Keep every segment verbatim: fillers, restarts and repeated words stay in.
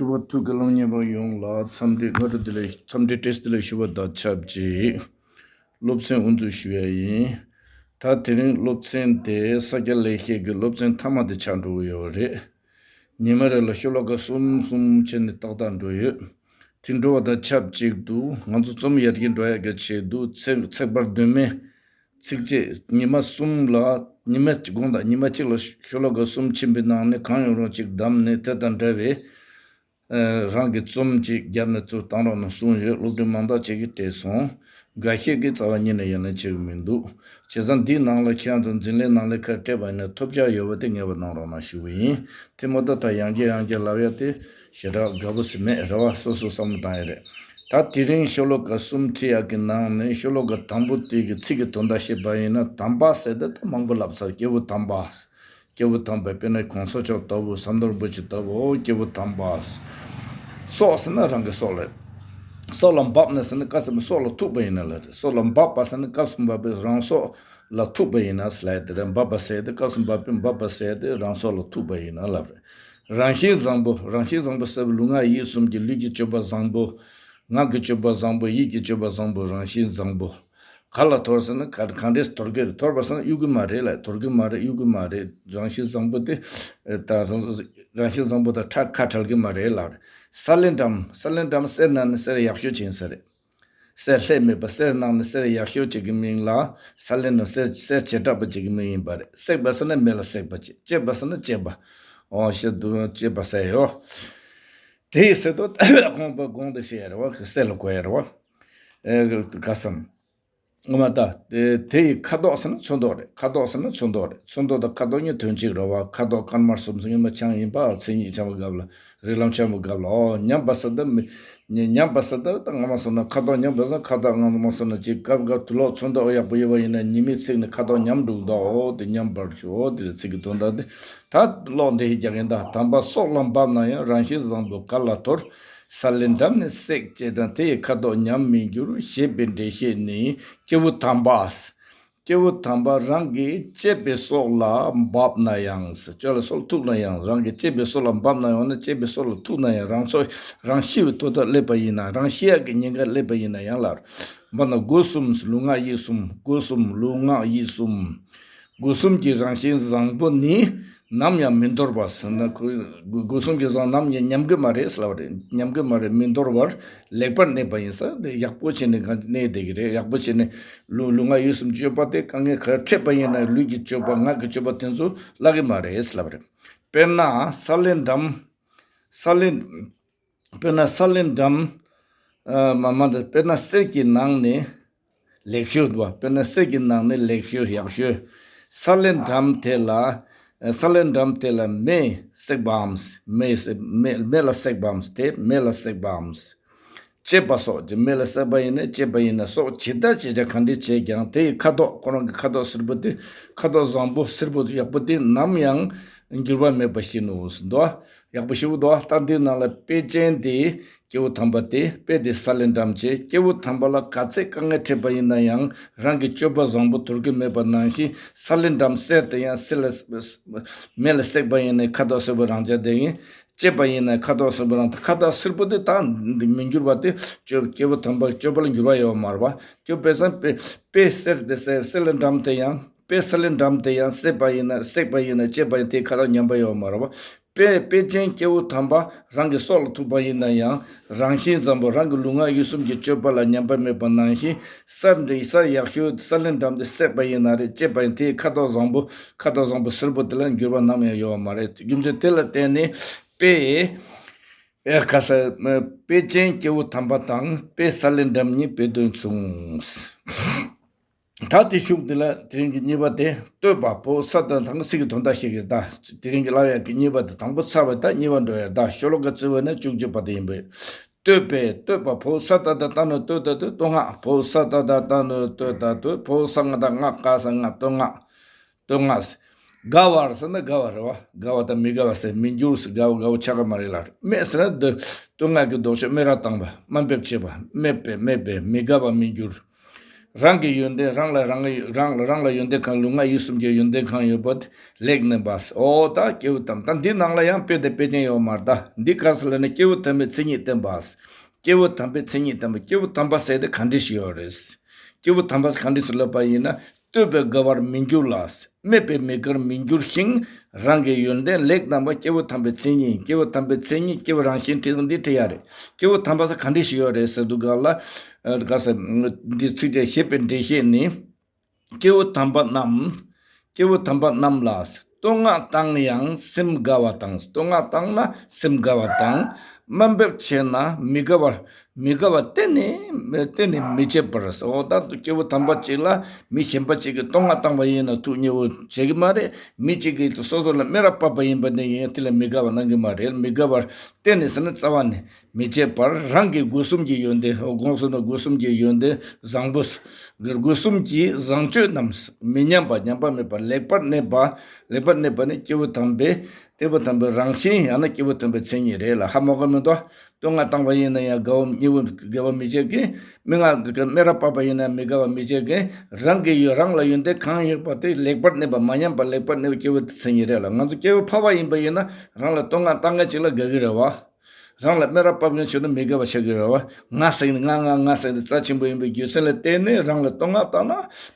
ཞུ་བ་ཐུགས་ཀྱི་སློབ་གཉེར་པ་ཡོངས་ལ་འཚམས་འདྲི་སྔ་དྲོ་བདེ་ལེགས། འཚམས་འདྲི་བཀྲ་ཤིས་བདེ་ལེགས་ཞུ་བ་དང་ཆབས་ཅིག་སློབ་ཚན་དབུ་འཛུགས་ཞུ་ཡ་ཡིན། ད་དེ་རིང་སློབ་ཚན་དེ་ས་སྐྱ་ལེགས་བཤད་ཀྱི་སློབ་ཚན་མཐའ་མ་དེ་ཆགས་འགྲོ་གི་ཡོད་རེད། ཉི་མ་རེ་ལ་ཤོ་ལོ་ཀ་གསུམ་གསུམ་བྱས་ནས་ཏག་ཏག་འགྲོ་ཡོད། དེ་འགྲོ་བ་དང་ཆབས་ཅིག་ཏུ་ང་ཚོ་རྩོམ་ཡར་རྒྱས་འགྲོ་ཡག་གི་ཆེད་དུ་ཚེག་ཚེག་བར་བདུན་མའི་ཚིགས་བཅད་ཉི་མ་གསུམ་ལ། ཉི་མ་གཅིག་དགོངས་དག་ཉི་མ་གཅིག་ལ་ཤོ་ལོ་ཀ་གསུམ་ཕྱིན་པའི་ནང་ནས་གང་ཡོང་རུང་གཅིག་བདམས་ནས་དེ་དང་འདྲ་བའི་རང་གི་རྩོམ་གཅིག་བརྒྱབ་ནས་ཚུར་བཏང་རོགས་གནང་གསུངས་ཡོད། སློབ་ཕྲུག་མང་དག་ཅིག་གིས་སྤྲད་སོང་། འགའ་ཤས་ཀྱིས་རྩ་བ་ཉིད་ནས་ཡང་ན་བྱེད་ཀྱི་མི་འདུག་བྱས་ཙང་འདིའི་ནང་ལ་ཁྱེད་རང་ཚོ་འཛིན་གླིང་ནང་ལས་ཁར་སྤྲད་པ་ཡིན་ན་ཐོབ་རྒྱ་ཡོད་པ་དེ་ངེས་པར་གནང་རོགས་གནང་ཞུ་གི་ཡིན། དེ་མ་གཏོགས་ད་ཡང་བསྐྱར་ཡང་བསྐྱར་ལབ་ཡ་དེ་ཞེ་དྲག་དགའ་པོ་ཞིག་མེད་རེད་བ། སོ་སོ་བསམ་བློ་བཏང་ཡ་རེད། ད་དེ་རིང་ཤོ་ལོ་ཀ་གསུམ་ཁྲིད་ཡག་གི་ནང་ནས་ཤོ་ལོ་ཀ་དང་པོ་དེ་གི་ཚིག་གི་དོན་དག་བཤད་པ་ཡིན་ན། དམ་པ་ཟེར་དེ་ད་མང་པོ་ལབ་ཚར། སྐྱེས་བུ་དམ་པ། སྐྱེས་བུ་དམ་པ་དཔེར་ན་གོང་ས་མཆོག་ལྟ་བུ། ཟམ་གདོང་རིན་པོ་ཆེ་ལྟ་བུ། ཨོ་སྐྱེས་བུ་དམ་པ། སྲོག་ཟེར་ན་རང་གི་སྲོག་ལ། སྲོག་ལ་འབབ་ན་ཟེར་ན་སྐབས་སུ་སྲོག་ལ་ཐུག་པ་ཡིན་ན་ལ་རེད། སྲོག་ལ་འབབ་པ་ཟེར་ན་སྐབས་སུ་འབབ་པའི་རང་སྲོག་ལ་ཐུག་པ་ཡིན་ན་ཟེར་ལ་དེ་རེད། འབབ་པ་ཟེར་དེ་སྐབས་སུ་འབབ་པའི་འབབ་པ་ཟེར་དེ་རང་སྲོག་ལ་ཐུག་པ་ཡིན་ན་ལབ་རེད། རང་བཞིན་བཟང་པོ། རང་བཞིན་བཟང་པོ་ཟེར་བའི་ལུས་ངག་ཡིད་གསུམ་གྱི་ལུས་ཀྱི་སྤྱོད་པ་བཟང་པོ། ངག་གི་སྤྱོད་པ་བཟང་པོ། ཡིད་ཀྱི་སྤྱོད་པ་བཟང་པོ། རང་བཞིན་བཟང་པོ། ག་ལ་དོར་ཟེར་ན་ག་གང་འདྲས་དོར་གི་རེད། དོར་བ་ཟེར་ན་གཡུག་གི་མ་རེད་ལ། དོར་གི་མ་རེད། གཡུག་གི་མ་རེད། རང་བཞིན་བཟང་པོ་དེ་ད་རང་བཞིན་བཟང་པོ་དང་ཁྲ་ཁ་བྲལ་གི་མ་རེད་ལ། ས་ལེ་འགྲམ། ས་ལེ་འགྲམ་གསེར་ནང་ནས་གསེར་ཡག་ཤོས་ཅིག་ཡིན་ས་རེད། གསེར་ལྷད་མེད་པ། གསེར་ནང་ནས་གསེར་ཡག་ཤོས་ཅིག་གི་མིང་ལ་ས་ལེ་ནོ། གསེར་གསེར་བྱེ་བྲག་པ་ཅིག་གི་མིང་ཡིན་པ་རེད། བསྲེགས་པ་ཟེར་ན་མེ་ལ་བསྲེགས་པ་ཅིག་བཅད་པ་ཟེར་ན་བཅད་པ། འོ་ཞེས་དུ་བཅད་པ་ཟེར་ཡོད། དེ་ཡི་ཟེར་དུ་ཁོང་པ་དགོངས་ཏེ་བཤད་ཡ་རེད་བ། གསེར་ལ་གོ་ཡ་རེད་བ། ཨེ་ག་སམ། ངོ་མ་ད་དེ་དེ་ཡི་ཁ་དོག་ཟེར་ན་ཚོན་མདོག་རེད། ཁ་དོག་ཟེར་ན་ཚོན་མདོག་རེད། ཚོན་མདོག་དང་ཁ་དོག་གཉིས་དོན་གཅིག་རེད་བ། ཁ་དོག་དཀར་དམར་གསུམ་སྔོན་མ་ཆང་ཡིན་པ། མཚན་ཉིད་ཆེན་པོ་སྐབས་ལ། རིགས་ལམ་ཆེན་པོ་སྐབས་ལ། ཨོ་ཉམས་པ་ཟེར་ད་མི་ཉ་ཉམས་པ་ཟེར་ད་ད་ངོ་མ་སོང་ན་ཁ་དོག་ཉམས་པ་ཟེར། ཁ་དོག་ངོ་མ་སོང་ན་ཅིག་སྐབས་སྐབས་དུ་ལོག་ཚོན་མདོག་ཡག་པོ་ཡོད་པ་ཡིན་ན་ཉི་མའི་ཚིག་ནས་ཁ་དོག་ཉམས་འགྲོ་གི་འདུག་ཨོ་དེ་ཉམས་པར་ཞུ། ཨོ་དེ་རེད། ཚིག་གི་དོན་དག་དེ། ད་ལོག་འགྲེལ་བཤད་རྒྱག་གིན་ད། དམ་པ་སྲོག་ལ་འབབ་ན་ཡང་། རང་བཞིན་བཟང་པོ་ག་ལ་དོར། ས་ལེ་འགྲམ་ནས་བསྲེགས་བཅད་དང་། དེ་ཡི་ཁ་དོག་ཉམས་མི་འགྱུར། ཞེས་པའི་འགྲེལ་བཤད་ནི། སྐྱེས་བུ་དམ་པ། སྐྱེས་བུ་དམ་པ་རང་གིས་གཅེས་པའི་སྲོག་ལ་འབབ་ན་ཡང་། སྤྱོད་ལ་སྲོག་ཐུག་ན་ཡང་། རང་གིས་གཅེས་པའི་སྲོག་ལ་འབབ་ན་ཡང་ན། གཅེས་པའི་སྲོག་ལ་ཐུག་ན་ཡང་། རང་སྲོག་རང་ཤི་བའི་དུས་ད་སླེབས་པ་ཡིན་ན། རང་ཤི་ཡག་གི་ཉེན་ཁ་སླེབས་པ་ཡིན་ན་ཡང་ལ། འབབ་ན་སྒོ་གསུམ། ལུས་ངག་ཡིད་གསུམ། སྒོ་གསུམ། ལུས་ངག་ཡིད་གསུམ། སྒོ་གསུམ་གྱི་རང་བཞིན་བཟང་པོ་ནི་ནམ་ཡང་མི་འདོར་བ་ཟེར་ན། ཁོ་སྒོ་སྒོ་གསུམ་གྱི་བཟང་ནམ་ཡང་ཉམས་གི་མ་རེད་ཟེར་བ་རེད། ཉམས་གི་མ་རེད། མི་འདོར་བར་ལེགས་པར་གནས་པ་ཡིན་ས། དེ་ཡག་པོ་བྱས་ནས་ག་གནས་བསྡད་ཀྱི་རེད། ཡག་པོ་བྱས་ནས་ལུས་ལུས་ངག་ཡིད་གསུམ་སྤྱོད་པ་དེ་དཀའ་ངལ་ག་རེ་འཕྲད་པ་ཡིན་ན་ལུས་ཀྱི་སྤྱོད་པ་ངག་གི་སྤྱོད་པ་དེ་ཚོ་བརླག་གི་མ་རེད་ཟེར་བ་རེད། དཔེར་ན་ས་ལེ་འགྲམ། ས་ལེ། དཔེར་ན་ས་ལེ་འགྲམ། ཨ་མ་མ་འདི་དཔེར་ན་གསེར་གྱི་ནང་ནས་ལེགས་ཤོས་འདུག་བ། དཔེར་ན་གསེར་གྱི་ནང་ནས་ལེགས་ཤོས་ཡག་ཤོས། ས་ལེ་འགྲམ་དེ་ལ། ས་ལེ་འགྲམ་དེ་ལ་མེས་བསྲེགས་པའམ། མེས་བསྲེགས་མེ་མེ་ལ་བསྲེགས་པའམ། དེ་མེ་ལ་བསྲེགས་པའམ། བཅད་པ་སོགས་ཀྱི། མེ་ལ་བསྲེགས་པ་ཡིན་ན་བཅད་པ་ཡིན་ན་སོགས་ཇི་ལྟར་ཇི་ལྟར་གང་འདྲ་བྱས་ཀྱང་དེ་ཡི་ཁ་དོག་ཁོ་རང་གི་ཁ་དོག་སེར་པོ་དེ། ཁ་དོག་བཟང་པོ་སེར་པོ་ཡག་པོ་དེ་ནམ་ཡང་འགྱུར་བ་མེད་པ་ཞིག་ནོ་ཟེར་འདུག་ཡག་པོ་ཞིག་འདུག་ད་འདི་ནང་ལ་དཔེ་ཅན་དེ་སྐྱེས་བུ་དམ་པ་དེ། དཔེ་དེ་ས་ལེ་འགྲམ་བྱས། སྐྱེས་བུ་དམ་པ་ལ་ག་ཚད་དཀའ་ངལ་འཕྲད་པ་ཡིན་ན་ཡང་རང་གི་སྤྱོད་པ་བཟང་པོ་དོར་གི་མེད་པ་ནང་བཞིན། ས་ལེ་འགྲམ་གསེར་དེ་ཡང་གསེར་ལ་མེ་ལ་བསྲེགས་པ་ཡིན་ན་ཁ་དོག་སེར་པོ་རང་ཆ་དེ་ཡིན། བཅད་པ་ཡིན་ན་ཁ་དོག་སེར་པོ་རང་། ཁ་དོག་སེར་པོ་དེ་ད་མི་འགྱུར་བ་དེ་སྤྱོད་སྐྱེས་བུ་དམ་པ་སྤྱོད་པ་ལ་འགྱུར་བ་ཡོད་མ་རེད་བ། སྐྱོ་དཔེ་སང་དཔེ་དཔེ་གསེར་དེ་གསེར་གསེར་ལེ་འགྲམ་དེ་ཡང་། དཔེ་ས་ལེ་འགྲམ་དེ་ཡང་བསྲེགས་པ་ཡིན་ན། བསྲེགས་པ་ཡིན་ན་བཅད་པ་ཡིན་དེའི་ཁ་དོག་ཉམས་པ་ཡོད་མ་རེད་བ། དཔེ་དཔེ་ཅན་སྐྱེས་བུ་དམ་པ་རང་གི་སྲོག་ལ་ཐུག་པ་ཡིན་ན་ཡང་། རང་བཞིན་བཟང་པོ་རང་གི་ལུས་ངག་ཡིད་གསུམ་གྱི་སྤྱོད་པ་ལ་ཉམས་པ་མེད་པ་ནང་བཞིན། ས་འདི་ས་ཡག་ཤོས་ས་ལེ་འགྲམ་དེ་བསྲེགས་པ་ཡིན་ན་རེད། བཅད་པ་ཡིན་དེའི་ཁ་དོག་བཟང་པོ་ཁ་དོག་བཟང་པོ་སེར་པོ་དེ་ལ་འགྱུར་བ་ནམ་ཡང་ཡོད་པ་མ་རེད། རྒྱུ་མཚན་དེ་ལ་བརྟེན་ནས་དཔེ། ཨེ་ཁ་ས། དཔེ་ཅན་སྐྱེས་བུ་དམ་པ་དང་དཔེ་ས་ལེ་འགྲམ་གཉིས་དཔེ་དོན་མཚུངས། ད་དེ་ཤུགས་དེ་ལ་དེ་རིང་གི་གཉིས་པ་དེ། བསྟོད་པ་པོ་ས་དང་ཐང་ཚིག་གི་དོན་དག་ཤེས་ཀྱི་རེད་ད། དེ་རིང་གི་ལབ་ཡག་གི་གཉིས་པ་དེ་དང་པོ་ཚར་བ་ད་གཉིས་པ་འགྲོ་ཡ་རེད་ད། ཤོ་ལོ་ཀ་བརྩི་བ་ན་བཅུ་བཅུ་པ་དེ་ཡིན་པས། བསྟོད་པས་བསྟོད་པ་པོ་ས་ད་ད་ད་ནོ་བསྟོད་ད་བསྟོད། བསྟོད་བསྔགས་པོ་ས་ད་ད་ད་ནོ་བསྟོད་ད་བསྟོད། པོ་ས་ང་ད་ང་ཀ་ས་ང་བསྟོད་བསྔགས། བསྟོད་བསྔགས། དགའ་བར་ཟེར་ན་དགའ་བ་རེད་བ། དགའ་བ་དང་མི་དགའ་བ་ཟེར། མི་འགྱུར་ཟེར་དགའ་བ་དགའ་བ་ཆགས་ཀྱི་མ་རེད་ལ། སྨད་ཟེར་ན་འདི་བསྟོད་བསྔགས་ཀྱི་ལྡོག་ཕྱོགས། སྨད་ར་བཏང་བ། དམའ་འབེབས་བྱེད་པ། སྨད་པས་སྨད་པས་མི་དགའ་བ་མི་འགྱུར། རང་གི་ཡོན་ཏན་རང་ལ་རང་གི་རང་ལ་རང་ལ་ཡོན་ཏན་གང་ལུས་ངག་ཡིད་གསུམ་གྱི་ཡོན་ཏན་གང་ཡོད་པ་དེ་ལེགས་གནས་པ། ཨོ་ད་སྐྱེས་བུ་དམ་ད་འདི་ནང་ལ་ཡང་དཔེ་དེ་དཔེ་ཅན་ཡོད་མ་རེད། ད་འདི་ག་ཟེར་ལབ་ན་སྐྱེས་བུ་དམ་པའི་མཚན་ཉིད་བསྟན་པ། སྐྱེས་བུ་དམ་པའི་མཚན་ཉིད་བསྟན་པ། སྐྱེས་བུ་དམ་པ་ཟེར་དེ་ག་འདྲ་ཞིག་ཡོད་རེད། སྐྱེས་བུ་དམ་པ་ག་འདྲ་ཞིག་ལབ་པ་ཡིན་ན། ལྟོས་པས་དགའ་བར་མི་འགྱུར་ལ། སྨྲས་པས་མི་དགར་མི་འགྱུར་ཞིང་། རང་གི་ཡོན་ཏན་ལེགས་གནས་པ། སྐྱེས་བུ་དམ་པའི་མཚན་ཉིད། སྐྱེས་བུ་དམ་པའི་མཚན་ཉིད། སྐྱེས་བུ་རང་བཞིན་བྲིས་ན་འདི་བྲིས་ཡ་རེད། སྐྱེས་བུ་དམ་པ་ཟེར་ག་འདྲ་ཞིག་ཡོད་རེད་ཟེར་དུས་སྒང་ལ། ཨ་ག་ཟེར། འདི་ཚིགས་བཅད་བཤད་པའི་འགྲེལ་བཤད་ནི། སྐྱེས་བུ་དམ་པ་རྣམས། སྐྱེས་བུ་དམ་པ་རྣམས་ལ་བསྟོད་བསྔགས་བཏང་ཡང་སེམས་དགའ་བ་དང་། བསྟོད་བསྔགས་བཏང་ན་སེམས་དགའ་བ་དང་། དམའ་འབེབས་ཆེ་ན་མི་དགའ་བར། མི་དགའ་བ་གཏན་ནས་གཏན་ནས་མི་བྱེད་པར་ཟེར། འོ་ད་སྐྱེས་བུ་དམ་པ་གཅིག་ལ་མི་གཞན་པ་གཅིག་གིས་བསྟོད་བསྔགས་བཏང་བ་ཡིན་ན་ཐུགས་མཉེས་པོ་བྱེད་ཀྱི་མ་རེད། མི་གཅིག་གིས་སོ་སོ་ལ་སྨད་ར་བབས་པ་ཡིན་པ་ནས་ཡིན་དེ་ལ་མི་དགའ་བ་གནང་གི་མ་རེད། མི་དགའ་བར་གཏན་ནས་ཟེར་ན་རྩ་བ་ནས་མི་བྱེད་པར། རང་གི་སྒོ་གསུམ་གྱི་ཡོན་ཏན། སྒོ་གསུམ་ན་སྒོ་གསུམ་གྱི་ཡོན་ཏན་བཟང་པོ། སྒོ་གསུམ་གྱི་བཟང་སྤྱོད་རྣམས་མི་ཉམས་པ། ཉམས་པ་མེད་པ། ལེགས་པར་གནས་པ། ལེགས་པར་གནས་པ་ནི་སྐྱེས་བུ་དམ་པའི། སྐྱེས་བུ་དམ་པའི་རང་བཞིན་ཡང་ན་སྐྱེས་བུ་དམ་པའི་མཚན་ཉིད་རེད་ལ། ཧ་མ་གོ་མི་འདུག་བསྟོད་བསྔགས་བཏང་བ་ཡིན་ན་ཡང་དགའ་བ་མཉེས་པོ་དགའ་བ་མི་བྱེད་མཁན། མི་ང་སྨད་ར་བབས་པ་ཡིན་ན་མི་དགའ་བ་མི་བྱེད་མཁན། རང་གི་ཡོད་རང་ལ་ཡོན་ཏན་གང་ཡོད་པ་དེ་ལེགས་པར་གནས་པ། མ་ཉམས་པ། ལེགས་པར་གནས་པ་སྐྱེས་བུ་དེ་མཚན་ཉིད་རེད་ལ། ང་ཚོ་སྐྱེས་བུ་ཕལ་པ་ཡིན་པ་ཡིན་ན་རང་ལ་བསྟོད་བསྔགས་བཏང་མཁན་ཅིག་ལ་དགའ་གི་རེད་བ། རང་ལ་སྨད་ར་བབས་མཁན་ཞིག་ལ་མི་དགའ་བ་ཆགས་ཀྱི་རེད་བ། ང་ཟེར་ནས་ང་ང་ང་ཟེར་ནས་རྩ་ཆེན་པོ་ཡིན་པའི་རྒྱུ་མཚན་ལ་བརྟེན་ནས་རང་ལ་བསྟོད་བསྔགས་བཏང་ན་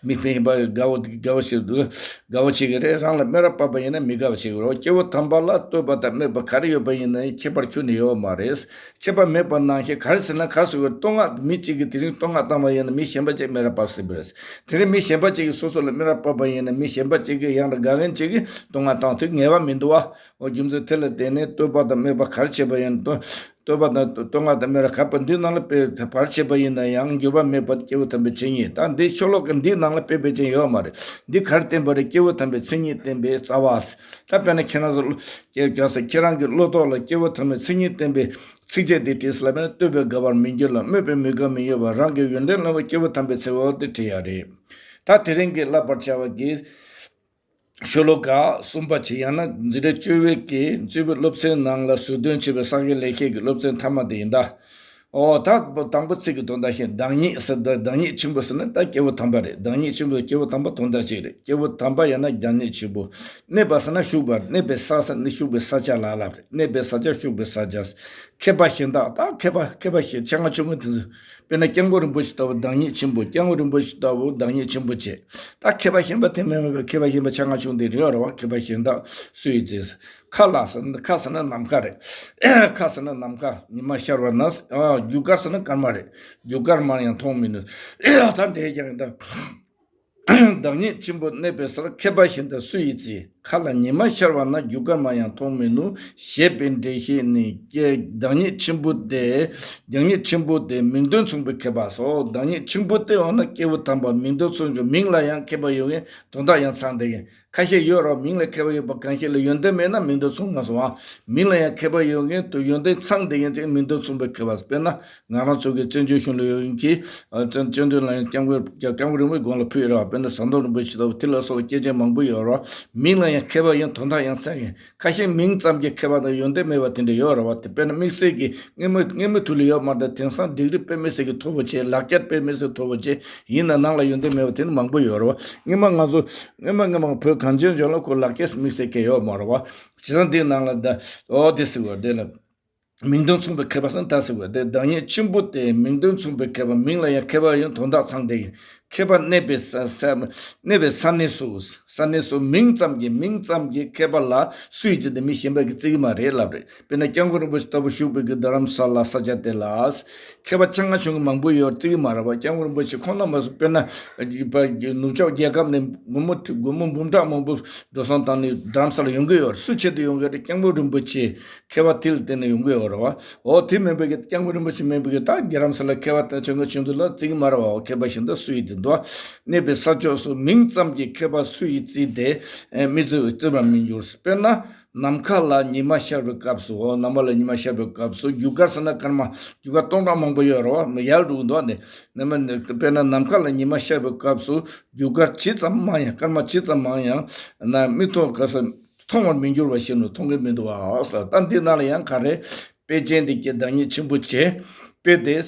མི་ཕན་ཡིན་པ་དགའ་བོ་དགའ་བོ་ཞིག་འདུག་དགའ་བོ་བྱེད་ཀྱི་རེད། རང་ལ་སྨད་ར་བབས་པ་ཡིན་ན་མི་དགའ་བ་བྱེད་ཀྱི་རེད། སྐྱེས་བུ་དམ་པ་ལ་བསྟོད་པ་དང་སྨད་པ་ག་རེ་ཡོད་པ་ཡིན་ན་ཁྱད་པར་ཁྱོན་ནས་ཡོད་མ་རེད། ཁྱད་པར་མེད་པ་ནང་བཞིན་ག་རེ་ཟེར་ན་ག་རེ་ཟེར་དགོས། བསྟོད་བསྔགས་མི་གཅིག་གིས་དེ་རིང་བསྟོད་བསྔགས་བཏང་བ་ཡིན་ན་མི་གཞན་པ་གཅིག་སྨད་ར་བབས་སྲིད་པ་རེད། དེ་རིང་མི་གཞན་པ་གཅིག་གིས་སོ་སོ་ལ་སྨད་ར་བབས་པ་ཡིན་ན་མི་གཞན་པ་གཅིག་གིས་ཡང་ན་དགའ་མཁན་གཅིག་གིས་བསྟོད་བསྔགས་བཏང་དུས་ངེས་པ་མི་འདུག་བ། འོ་རྒྱུ་མཚན་དེ་ལ་བརྟེན་ནས་བསྟོད་པ་དང་སྨད་པ་ག་རེ་བྱས་པ་ཡིན་ན། བསྟོད་པ་དང་བསྟོད་བསྔགས་དང་སྨད་ར་ག་པར་འདི་ནང་ལ་སྤེལ་ག་པར་བྱས་པ་ཡིན་ན་ཡང་འགྱུར་བ་མེད་པ་སྐྱེས་བུ་དམ་པའི་མཚན་ཉིད། ད་འདི་ཤོ་ལོ་ཀ་འདི་ནང་ལ་དཔེ་དཔེ་ཅན་ཡོད་མ་རེད། འདི་ག་རེ་བསྟན་པ་རེད། སྐྱེས་བུ་དམ་པའི་མཚན་ཉིད་བསྟན་པའི་རྩ་བ། ད་དཔེར་ན་ཁྱེད་རང་ཚོ་སྐྱེ་རྒྱག་ས་ཁྱེད་རང་གི་བློ་ཐོག་ལ་སྐྱེས་བུ་དམ་པའི་མཚན་ཉིད་བསྟན་པའི་ཚིགས་བཅད་འདི་བྲིས་ལ་དཔེར་ན་ལྟོས་པས་དགའ་བར་མི་འགྱུར་ལ། སྨོད་པས་མི་དགའ་མི་འོས་པ། རང་གི་ཡོན་ཏན་ལ་སྐྱེས་བུ་དམ་པའི་ཚེ་བ་འདི་བྲིས་ཡ་རེད། ད་དེ་རིང་གི་བསླབ་པར་བྱ་བ་གི་ཤོ་ལོ་ཀ་གསུམ་པ་བྱས། ཡང་ན་འཛིན་གྲྭ་བཅུ་པའི་གི་བཅུ་པའི་སློབ་ཚན་ནང་ལ་ཟུར་འདོན་བྱས་པའི་གསར་བརྗེ་ལེགས་བཤད་ཀྱི་སློབ་ཚན་མཐའ་མ་དེ་ཡིན་ད། ཨོ་ད་དང་པོ་ཚིག་གི་དོན་དག་བཤད། བདག་ཉིད་ཟེར་ད་བདག་ཉིད་ཆེན་པོ་ཟེར་ན་ད་སྐྱེས་བུ་དམ་པ་རེད། བདག་ཉིད་ཆེན་པོ་སྐྱེས་བུ་དམ་པ་དོན་དག་གཅིག་རེད། སྐྱེས་བུ་དམ་པ་ཡང་ན་བདག་ཉིད་ཆེན་པོ། གནས་པ་ཟེར་ན་བཞུགས་པ། གནས་པའི་ས་ཟེར་ན་བཞུགས་པའི་ས་ཆ་ལ་ལབ་རེད། གནས་པའི་ས་ཆ་བཞུགས་པའི་ས་ཆ། མཁས་པ་གཞན་དག་ད་མཁས་པ་མཁས་པ་གཞན་ཆེ་ང་ཆུང་ངུ་དེ་ཚོ། དཔེར་ན་སྐྱབས་མགོན་རིན་པོ་ཆེ་ལྟ་བུ་བདག་ཉིད་ཆེན་པོ། སྐྱབས་མགོན་རིན་པོ་ཆེ་ལྟ་བུ་བདག་ཉིད་ཆེན་པོ་བྱས། ད་མཁས་པ་གཞན་པ་དེ་མིན་མེད་པའི་མཁས་པ་གཞན་པ་ཆ་ང་ཆུང་དེ་རེད་རེད་བ། མཁས་པ་གཞན་དག་སུ་ཡིས་འཛིན། ཁ་ལ་ཟེར་ན་ཁ་ཟེར་ན་ནམ་མཁའ་རེད། ཁ་ཟེར་ན་ནམ་མཁའ། ཉི་མ་ཤར་བ་ན། ཨ་རྒྱུ་སྐར་ཟེར་ན་སྐར་མ་རེད། རྒྱུ་སྐར་མར་ཡང་མཐོང་མི་ནུས། ད་འདྲའི་ཀྱང་ད། བདག་ཉིད་ཆེན་པོ་གནས་པའི་སར། མཁས་པ་གཞན་དག་སུ་ཡིས་བརྩི། ཁ་ལ་ཉི་མ་ཤར་བ་ན། རྒྱུ་སྐར་མར་ཡང་མཐོང་མི་ནུས། ཞེས་པའི་འགྲེལ་བཤད་ནི། ཀྱེ་བདག་ཉིད་ཆེན་པོ་སྟེ། བདག་ཉིད་ཆེན་པོ་སྟེ་མིང་དོན་མཚུངས་པའི་མཁས་པ་སོ། བདག་ཉིད་ཆེན་པོ་སྟེ་འོ་ན་སྐྱེས་བུ་དམ་པ་མིང་དོན་མཚུངས་ཀྱི་མིང་ལ་ཡང་མཁས་པ་ཡོད་མཁན་དོན་དག་ཡང་ཚང་བསྡད་མཁན་ཁ་ཤས་ཡོད་རེད། མིང་ལ་མཁས་པ་ཡོད་པ་གང་ཞིག་ལ་ཡོན་ཏན་མེད་ན་མིང་དོན་མཚུངས་མ་སོང་བ། མིང་ལ་ཡང་མཁས་པ་ཡོད་མཁན་དུ་ཡོན་ཏན་ཚང་བསྡད་མཁན་ཅིག་མིང་དོན་མཚུངས་པའི་མཁས་པ། དཔེར་ན། ང་རང་ཚོ་གི་བཙན་བྱོལ་གཞུང་ལ་ཡོད་མཁན་གྱི་ཨ་བཙན་བཙན་བྱོལ་ལ་ཡང་སྐྱབས་མགོན་སྐྱབས་མགོན་རིན་པོ་ཆེ་དགོངས་ལ་ཕུལ་ཡོད་རེད་བ། དཔེར་ན་ཟམ་གདོང་རིན་པོ་ཆེ་ལྟ་བུ་དེ་ལ་སོགས་པ་སྐྱེས་ཆེན་མང་པོ་ཡོད་རེད་བ། མིང་ལ་ཡང་མཁས་པ་ཡང་དོན་དག་ཡང་ཚང་ཡིན། ཁ་ཤས་མིང་ཙམ་གྱི་མཁས་པ་དང་ཡོན་ཏན་མེད་པ་དེ་འདྲ་ཡོད་རེད་བ། དེ་དཔེར་ན་དམིགས་བསལ་གྱི་སྔོན་མ་སྔོན་མ་དུས་ལ་ཡོད་མ་རེད། དེང་སང་ཌིག་རི་དཔེ་མི་སྲིད་ཀྱི་མཐོ་པོ་བྱས། ལག་ཁྱེར་དཔེ་མི་སྲིད་མཐོ་པོ་བྱས། ཡིན་ན་ནང་ལ་ཡོན་ཏན་མེད་པ་དེ་ནི་མང་པོ་ཡོད་རེད་བ། སྔོན་མ་ང་ཚོ་སྔོན་མ་སྔོན་མ་བོད་གངས་ཅན་ལྗོངས་ལ་ཁོ་ལག་ཁྱེར་དམིགས་བསལ་གྱི་ཡོད་མ་རེད་བ། བྱས་ཙང་འདིའི་ནང་ལ་ད་ཨོ་དེ་ཟེར་བ་དེ་ལ། མིང་དོན་མཚུངས་པའི་མཁས་པ་ཟེར་ན་ད་ཟེར་བ་དེ། བདག་ཉིད་ཆེན་པོ་སྟེ་མིང་དོན་མཚུངས་པའི་མཁས་པ། མིང་ལ་ཡང་མཁས་པ་ཡང་དོན་དག་ཚང་བསྡད་མཁས་པ། གནས་པའི་ས་ས་གནས་པའི་ས་གནས་སུ། ས་གནས་སུ་མིང་ཙམ་གྱི་མིང་ཙམ་གྱི་མཁས་པ་ལ་སུ་ཡིས་བརྩི་སྟེ་མི་གཞན་པ་གིས་བརྩི་གི་མ་རེད་ལབ་རེད། དཔེར་ན་སྐྱབས་མགོན་རིན་པོ་ཆེ་ལྟ་བུ་བཞུགས་པའི་གི་རྡ་རམ་ས་ལ་ས་ཆ་དེ་ལ་མཁས་པ་ཆ་ང་ཆུང་གི་མང་པོ་ཡོད་བརྩི་གི་མ་རེད་བ། སྐྱབས་མགོན་རིན་པོ་ཆེ་ཁོང་རྣམ་པ་སུ་དཔེར་ན་ནུབ་ཕྱོགས་རྒྱལ་ཁབ་ནས་སྒོར་མོ་སྒོར་མོ་འབུམ་ཕྲག་མང་པོ་འགྲོ་སོང་བཏང་ནས་རྡ་རམ་ས་ལ་ཡོང་གི་ཡོད་རེད། སུ་ཆེད་དུ་ཡོང་གི་རེད། སྐྱབས་མགོན་རིན་པོ་ཆེ། མཁས་པ་དེ་ལ་བརྟེན་ནས་ཡོང་གི་ཡོད་རེད་བ། འོ་དེ་མིན་པའི་གི་སྐྱབས་མགོན་རིན་པོ་ཆེ་མིན་པའི་གི་ད་རྒྱལ་རམ་ས་ལ་མཁས་པ་དང་ཆེན་པོ་ཆུང་ཚོ་ལ་བརྩི་གི་མ་རེད་བ། མཁས་པ་གཞན་དག་སུ་ཡིས་བརྩི་འདུག་གནས་པའི་ས་ཕྱོགས་སུ་མིང་ཙམ་གྱི་མཁས་པ་སུ་ཡིས་བརྩིས་ཏེ་མི་བརྩི་བརྩི་བར་མི་འགྱུར། དཔེར་ན་ནམ་མཁའ་ལ་ཉི་མ་ཤར་བའི་སྐབས་སུ། འོ་ནམ་མཁའ་ལ་ཉི་མ་ཤར་བའི་སྐབས་སུ་རྒྱུ་སྐར་ཟེར་ན་སྐར་མ་རྒྱུ་སྐར་སྟོང་ཕྲག་མང་པོ་ཡོད་རེད་བ། ཡར་འགྲོ་གི་འདུག་ནས་ནམ་མཁའ་དཔེར་ན་ནམ་མཁའ་ལ་ཉི་མ་ཤར་བའི་སྐབས་སུ་རྒྱུ་སྐར་ཇི་ཙམ་མང་ཡང་སྐར་མ་ཇི་ཙམ་མང་ཡང་ན་མིག་ཏོ་ག་ས། མཐོང་བར་མི་འགྱུར་བ་ཞིག་ནི་མཐོང་གི་མི་འདུག་བ་ཟེར། ད་འདི་ནང་ལ་ཡང་ག་རེ། དཔེ་ཅན་འདི་སྐད་བདག་ཉིད་ཆེན་པོ་བྱས། དཔེ་དེ།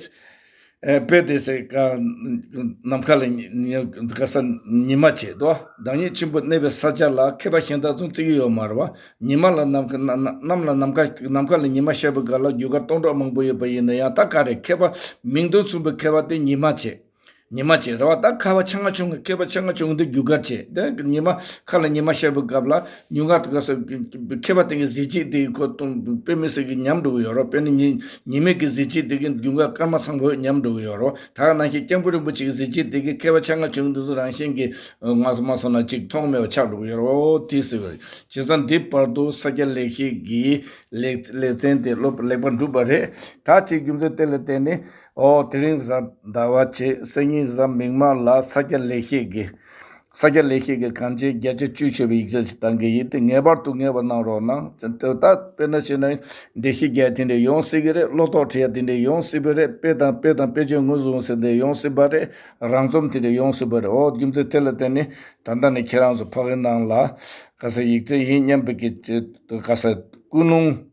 ཨེ་དཔེ་དེ་སེ་ཀ་ནམ་མཁའ་ལ་ཉི་ཉི་ག་ས་ཉི་མ་བྱེད་དོ། བདག་ཉིད་ཆེན་པོ་གནས་པའི་ས་ཆ་ལ་མཁས་པ་གཞན་དག་ཚོ་བརྩི་གི་ཡོད་མ་རེད་བ། ཉི་མ་ལ་ནམ་མཁའ་ན་ན་གནམ་ལ་ནམ་མཁའ་ནམ་མཁའ་ལ་ཉི་མ་ཤར་བའི་སྐབས་ལ་རྒྱུ་སྐར་སྟོང་ཕྲག་མང་པོ་ཡོད་པ་ཡིན་ན་ཡང་ད་ག་རེ་མཁས་པ་མིང་དོན་མཚུངས་པའི་མཁས་པ་དེ་ཉི་མ་བྱེད། ཉི་མ་བྱེད་རེད་བ། ད་ཁ་བ་ཆ་ང་ཆུང་གི་མཁས་པ་ཆ་ང་ཆུང་གི་འདི་རྒྱུ་སྐར་བྱེད་དེ་ཉི་མ་ཁ་ལ་ཉི་མ་ཤར་བའི་སྐབས་ལ་ཉུང་ག་དུ་ག་ས་མཁས་པ་དེ་གི་གཟི་བརྗིད་དེ་གི་ཁོ་གཏོང་དཔེ་མི་སྲིད་གི་ཉམས་འགྲོ་གི་ཡོད་རེད། དཔེར་ན་ཉི་ཉི་མའི་གི་གཟི་བརྗིད་དེ་གི་རྒྱུ་སྐར་སྐར་མ་ཚང་པོ་ཉམས་འགྲོ་གི་ཡོད་རེད། ད་ག་ནང་བཞིན་སྐྱབས་མགོན་རིན་པོ་ཆེ་གི་གཟི་བརྗིད་དེ་གི་མཁས་པ་ཆ་ང་ཆུང་འདི་ཚོ་རང་བཞིན་གི་ངོ་སོ་མ་སོང་ན་ཅིག་མཐོང་མེད་པ་ཆགས་འགྲོ་གི་ཡོད་རེད། དེ་ཟེར་བ་རེད། བྱས་ཙང་འདི་བར་དུ་ས་སྐྱ་ལེགས་བཤད་ཀྱི་ལེགས་ལེ་ཚན་དེ་སློབ་ལེགས་པར་གྲུབ་པ་རེད། ད་ཅིག་རྒྱུ་མཚན་དེ་ལ་བརྟེན་ནས། ཨོ། དེ་རིང་གཟའ་ཟླ་བ་བྱེད། སང་ཉིན་གཟའ་མིག་དམར་ལ་ས་སྐྱ་ལེགས་བཤད་ཀྱི། ས་སྐྱ་ལེགས་བཤད་ཀྱི་གང་ཅན་བརྒྱ་ཆ་བཅུ་ཆོད་པའི་ཡིག་ཆ་ཞིག་བཏང་གི་ཡིན་ཏེ། ངེས་པར་དུ་ངེས་པ་གནང་རོགས་གནང་། ད་དཔེར་ན་བྱས་ན་འགྲེལ་བཤད་རྒྱག་དེ་འདྲ་ཡོང་སྲིད་ཀྱི་རེད། བློ་ཐོག་བྲིས་ཡ་དེ་འདྲ་ཡོང་སྲིད་པ་རེད། དཔེ་དང་དཔེ་དང་དཔེ་ཆ་ངོས་བཟུང་ཟེར་དེ་ཡོང་སྲིད་པ་རེད། རང་རྩོམ་དེ་འདྲ་ཡོང་སྲིད་པ་རེད། ཨོ། རྒྱུ་མཚན་དེ་ལ་བརྟེན་ནས་ད་ལྟ་ནས་ཁྱེད་རང་ཚོ་ཕ་གི་ནང་ལ་ག་ས་ཡིག་ཚད་ཡིན་སྙམ་པའི་གི་ག་ས་ཀུན་སློང་།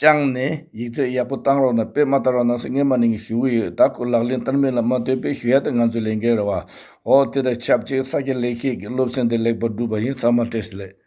བཅངས་ནས་ཡིག་ཚད་ཡག་པོ་བཏང་རོགས་གནང་། དཔེ་མ་བཏང་རོགས་གནང་ཟེར་སྔོན་མ་ནས་ངས་ཞུ་གི་ཡོད། ད་ཁོ་ལག་ལེན་བསྟར་མིན་ལ་མ་ལྟོས་པའི་ཞུ་ཡ་དེ་ང་ཚོའི་ལས་འགན་རེད་བ། འོ་དེ་དང་ཆབས་ཅིག་ས་སྐྱ་ལེགས་བཤད་ཀྱི་སློབ་ཚན་འདི་ལེགས་པར་གྲུབ་པ་ཡིན། ཚང་མ་བཀྲ་ཤིས་བདེ་ལེགས།